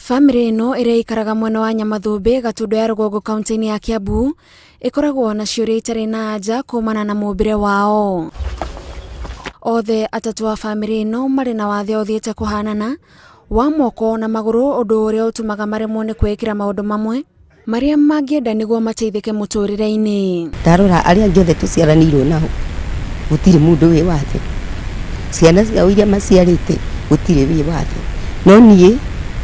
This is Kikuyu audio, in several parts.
Bamĩrĩ ĩno ĩrĩa ĩikaraga mwena wa Nyamathũmbĩ, Gatũndũ ya Rũgongo kaunti-inĩ ya Kiambu, ĩkoragwo na ciũria itarĩ na anja kumana na mũmbĩre wao. Othe atatũ a bamĩrĩ ĩno marĩ na wathe ũthiĩte kũhanana wa moko na magũrũ ũndũ ũrĩa ũtũmaga maremwo nĩ kwĩĩkĩra maũndũ mamwe marĩa mangĩenda nĩguo mateithĩke mũtũrĩre-inĩ. Ndarora arĩa angĩ othe tũciaranĩirwo nao gũtirĩ mũndũ wĩ wathe, ciana ciao iria maciarĩte gũtirĩ wĩ wathe, no niĩ,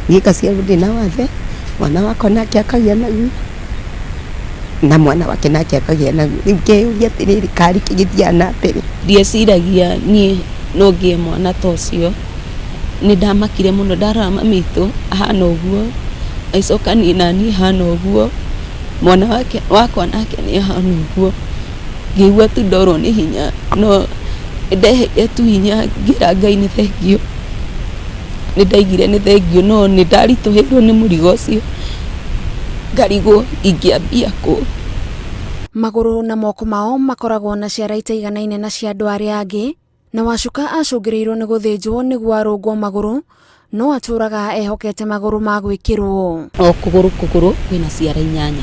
niĩ ngaciarwo ndĩna wathe, mwana wakwa nake akagĩa naguo, na mwana wake nake akagĩa naguo, rĩu ngeyũria atĩrĩrĩ karĩ kĩ gĩthiaga na mbere. Ndieciragia niĩ no ngĩe mwana ta ũcio. Nĩ ndamakire mũno ndarora mami witũ ahana ũguo, ngĩcoka niĩ naniĩ hana ũguo, mwana wake wakwa nake nĩ ahana ũguo, ngĩigua tu ndorwo nĩ hinya no nĩ ndeheire tu hinya ngĩra Ngai nĩ thengiũ, nĩ ndaiguire nĩ thengiũ no nĩ ndaritũhĩirwo nĩ mũrigo ũcio, ngarigwo ingĩambia kũ. Magũrũ na moko mao makoragwo na ciara itaiganaine na cia andũ arĩa angĩ. Na Wacuka acũngĩrĩirwo nĩ gũthĩnjwo nĩguo arũngwo magũrũ, no atũraga ehokete magũrũ ma gwĩkĩrwo. O kũgũrũ kũgũrũ kwĩna ciara inyanya,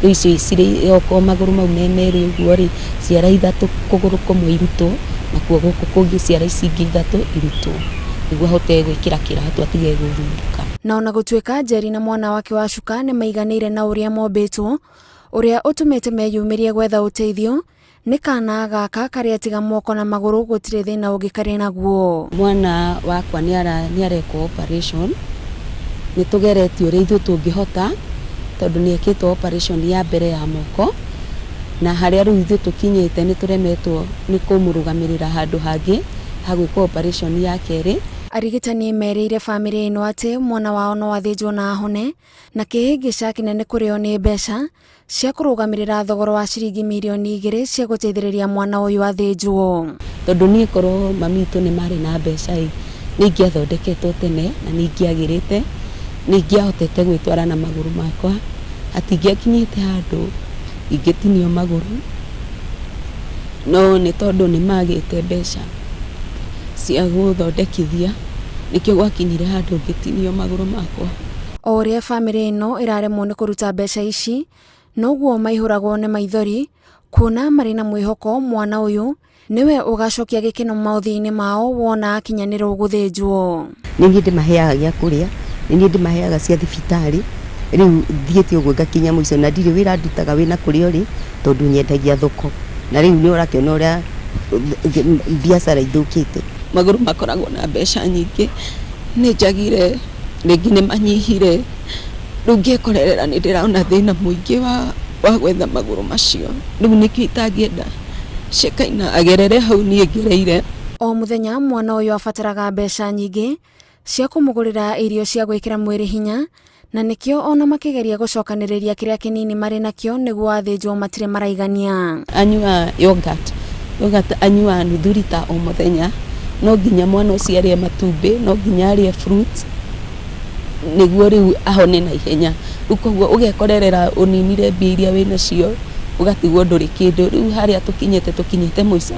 rĩu icio cirĩ okorwo magũrũ mau me merĩ ũguo rĩ, ciara ithatũ kũgũrũ kũmwe irutwo, nakuo gũkũ kũngĩ ciara ici ingĩ ithatũ irutwo, nĩguo ahote gwĩkĩra kĩratũ atige gũthumbũka. Na ona gũtuĩka Njeri na mwana wake Wacuka nĩmaiganĩire na ũrĩa mombĩtwo, ũrĩa ũtũmĩte meyumĩrie gwetha ũteithio, Nĩ kana gaka karĩa tiga moko na magũrũ gũtirĩ thĩna ũngĩ karĩ naguo. Mwana wakwa nĩ arekwo operation, nĩ tũgeretie ũrĩa ithuĩ tũngĩhota tondũ nĩ ekĩtwo operation ya mbere ya moko, na harĩa rĩu ithuĩ tũkinyĩte nĩ tũremetwo nĩ kũmũrũgamĩrĩra handũ hangĩ ha gwĩkwo operation ya kerĩ. Arigitani merĩire bamĩrĩ ĩno atĩ mwana wao no athĩnjwo na ahone, na kĩhĩngĩca kĩnene kũrĩ o nĩ mbeca, cia kũrũgamĩrĩra thogora wa ciringi mirioni igĩrĩ cia gũteithĩrĩria mwana ũyũ athĩnjwo. Tondũ niĩ korwo mami witũ nĩ marĩ na mbeca ĩ, nĩ ingĩathondeketwo tene na nĩ ingĩagĩrĩte, nĩ ingĩahotete gwĩtwara na magũrũ makwa, hatingĩakinyĩte handũ ingĩtinio magũrũ, no nĩ tondũ nĩ magĩte mbeca cia gũthondekithia, nĩkĩo gwakinyire handũ ngĩtinio magũrũ makwa. O ũrĩa bamĩrĩ ĩno ĩraremwo nĩ kũruta mbeca ici, noguo maihũragwo nĩ maithori, kuona marĩ na mwĩhoko mwana ũyũ nĩwe ũgacokia gĩkeno mothiũ-inĩ mao wona akinyanĩrwo gũthĩnjwo. Nĩ niĩ ndĩmaheaga gĩa kũrĩa, nĩ niĩ ndĩmaheaga cia thibitarĩ, rĩu thiĩte ũguo ngakinya mũico na ndirĩ wĩra ndutaga wĩna kũrĩa ũrĩ tondũ nyendagia thoko, na rĩu nĩ ũrakĩona ũrĩa biacara ithũkĩte. Magũrũ makoragwo na mbeca nyingĩ, nĩ njagire rĩngĩ nĩ manyihire, rĩu ngekorerera nĩ ndĩrona thĩna mũingĩ wa wa gwetha magũrũ macio, rĩu nĩkĩo itangĩenda Shekaina agerere hau niĩ ngereire. O mũthenya mwana ũyũ abataraga mbeca nyingĩ cia kũmũgũrĩra irio cia gwĩkĩra mwĩrĩ hinya, na nĩkĩo ona makĩgeria gũcokanĩrĩria kĩrĩa kĩnini marĩ nakĩo nĩguo athĩnjwo matirĩ maraigania. Anyuaga yoghurt, yoghurt anyuaga nuthu rita o mũthenya, no nginya mwana ũcio arĩe matumbĩ, no nginya arĩe fruits nĩguo rĩu ahone na ihenya. Rĩu koguo ũgekorerera ũninire mbia iria wĩnacio ũgatigwo ndũrĩ kĩndũ, rĩu harĩa tũkinyĩte tũkinyĩte mũico.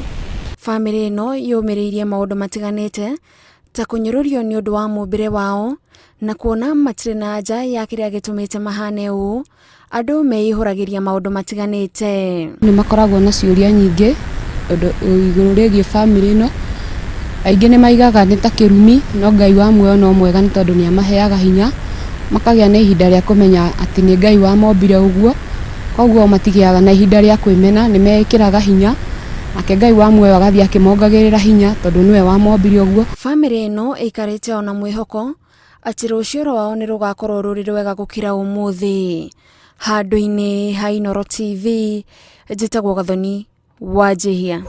Bamĩrĩ ĩno yũmĩrĩirie maũndũ matiganĩte ta kũnyũrũrio nĩ ũndũ wa mũmbĩre wao na kuona matirĩ na anja ya kĩrĩa gĩtũmĩte mahane ũũ, andũ meihũragĩria maũndũ matiganĩte. Nĩ makoragwo na ciũria nyingĩ ũndũ igũrũ rĩgiĩ bamĩrĩ ĩno, aingĩ nĩ maigaga nĩ ta kĩrumi, no Ngai wa muoyo no mwega nĩ tondũ nĩ amaheaga hinya, makagĩa na ihinda rĩa kũmenya atĩ nĩ Ngai wamombire ũguo, koguo matigĩaga na ihinda rĩa kwĩmena, nĩ meĩkĩraga hinya, nake Ngai wa muoyo agathiĩ akĩmongagĩrĩra hinya tondũ nĩwe wamombire ũguo. Bamĩrĩ ĩno ĩikarĩte o na mwĩhoko atĩ rũciũ rwao nĩ rũgakorwo rũrĩ rwega gũkĩra ũmũthĩ. Handũ-inĩ ha Inooro TV, njĩtagwo Gathoni Wanjihia.